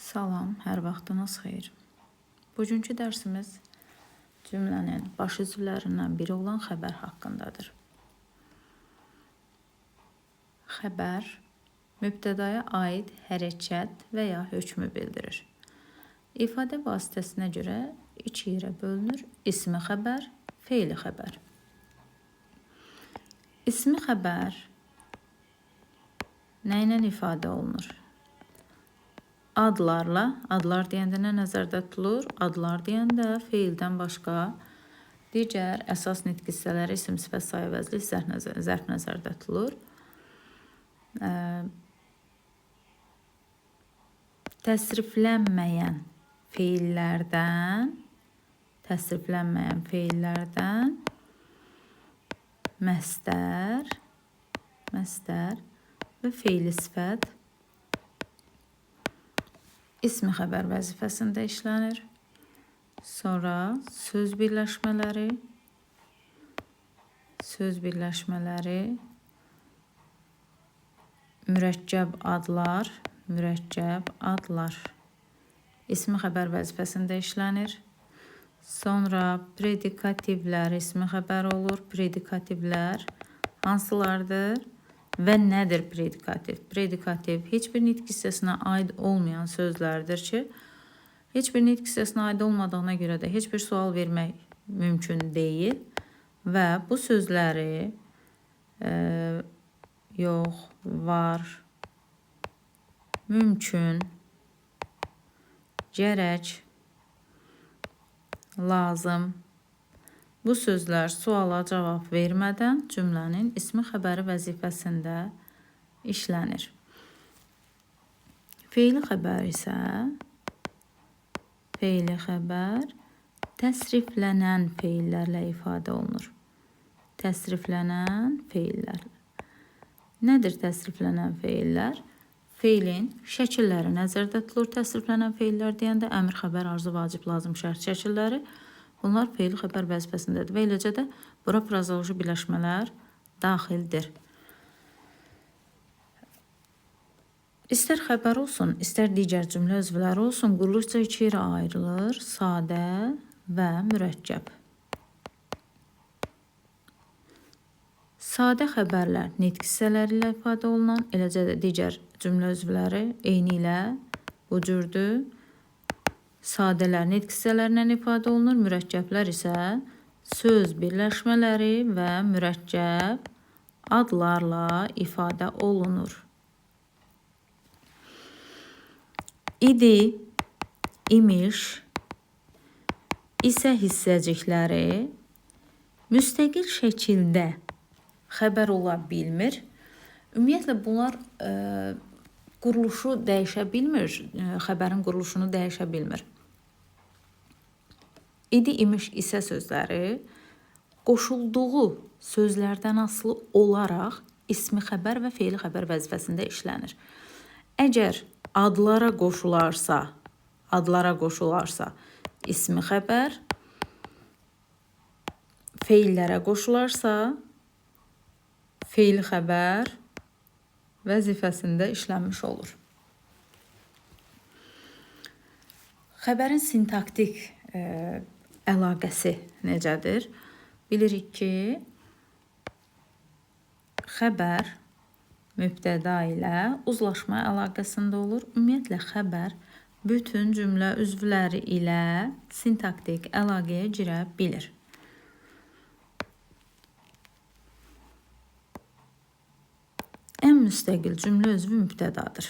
Salam, hər vaxtınız xeyir. Bugünkü dərsimiz cümlənin baş üzvlərindən biri olan xəbər haqqındadır. Xəbər mübtədaya aid hərəkət və ya hökmü bildirir. İfadə vasitəsinə görə iki yerə bölünür. İsmi xəbər, feili xəbər. İsmi xəbər nə ilə ifadə olunur? Adlarla, adlar deyəndə nə nəzərdə tutulur? Adlar deyəndə feildən başqa digər əsas nitq hissələri, isim, sifət, sayı, vəzli, zərf nəzərdə tutulur. Təsriflənməyən feillərdən, məstər, və feili sifət İsmi xəbər vəzifəsində işlənir. Sonra söz birləşmələri, mürəkkəb adlar ismi xəbər vəzifəsində işlənir. Sonra predikativlər ismi xəbər olur. Predikativlər hansılardır? Və nədir predikativ? Predikativ heç bir nitq hissəsinə aid olmayan sözlərdir ki, heç bir nitq hissəsinə aid olmadığına görə də heç bir sual vermək mümkün deyil. Və bu sözləri yox, var, mümkün, gərək, lazım. Bu sözlər suala cavab vermədən cümlənin ismi xəbəri vəzifəsində işlənir. Feili xəbər isə təsriflənən feillərlə ifadə olunur. Təsriflənən feillərlə. Nədir təsriflənən feillər? Feilin şəkilləri nəzərdə tutulur. Təsriflənən feillər deyəndə əmr, xəbər, arzu, vacib, lazım, şərt şəkilləri. Bunlar feili xəbər vəzifəsindədir və eləcə də bura frazeoloji birləşmələr daxildir. İstər xəbər olsun, istər digər cümlə üzvləri olsun, quruluşca iki yerə ayrılır: sadə və mürəkkəb. Sadə xəbərlər nitq hissələri ilə ifadə olunan, eləcə də digər cümlə üzvləri eyni ilə bu cürdür. Sadələr nitq hissələrlə ifadə olunur, mürəkkəblər isə söz birləşmələri və mürəkkəb adlarla ifadə olunur. İdi, imiş, isə hissəcikləri müstəqil şəkildə xəbər ola bilmir. Ümumiyyətlə, bunlar quruluşu dəyişə bilmir, xəbərin quruluşunu dəyişə bilmir. İdi, imiş, isə sözləri qoşulduğu sözlərdən asılı olaraq ismi xəbər və feili xəbər vəzifəsində işlənir. Əgər adlara qoşularsa, ismi xəbər, feillərə qoşularsa, feili xəbər vəzifəsində işlənmiş olur. Xəbərin sintaktik əlaqəsi necədir? Bilirik ki, xəbər mübtəda ilə uzlaşma əlaqəsində olur. Ümumiyyətlə, xəbər bütün cümlə üzvləri ilə sintaktik əlaqəyə girə bilir. Ən müstəqil cümlə üzvü mübtədadır.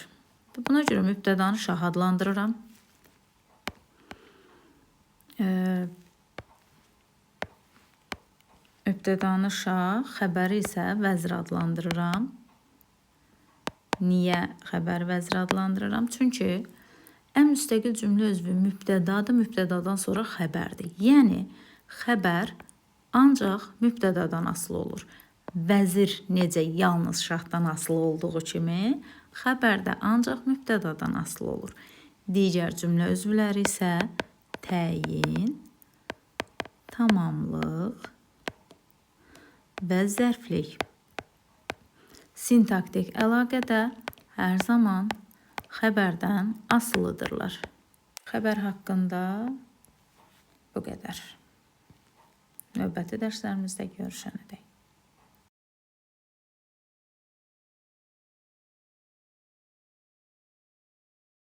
Buna görə mübtədanı şah adlandırıram. Mübtədanı şah, xəbəri isə vəzir adlandırıram. Niyə xəbəri vəzir adlandırıram? Çünki ən müstəqil cümlə üzvü mübtədadır, mübtədadan sonra xəbərdir. Yəni, xəbər ancaq mübtədadan asılı olur. Vəzir necə yalnız şahdan asılı olduğu kimi, xəbər də ancaq mübtədadan asılı olur. Digər cümlə üzvləri isə təyin, tamamlıq və zərflik. Sintaktik əlaqədə hər zaman Xəbərdən asılıdırlar. Xəbər haqqında bu qədər. Növbəti dərslərimizdə görüşənədək.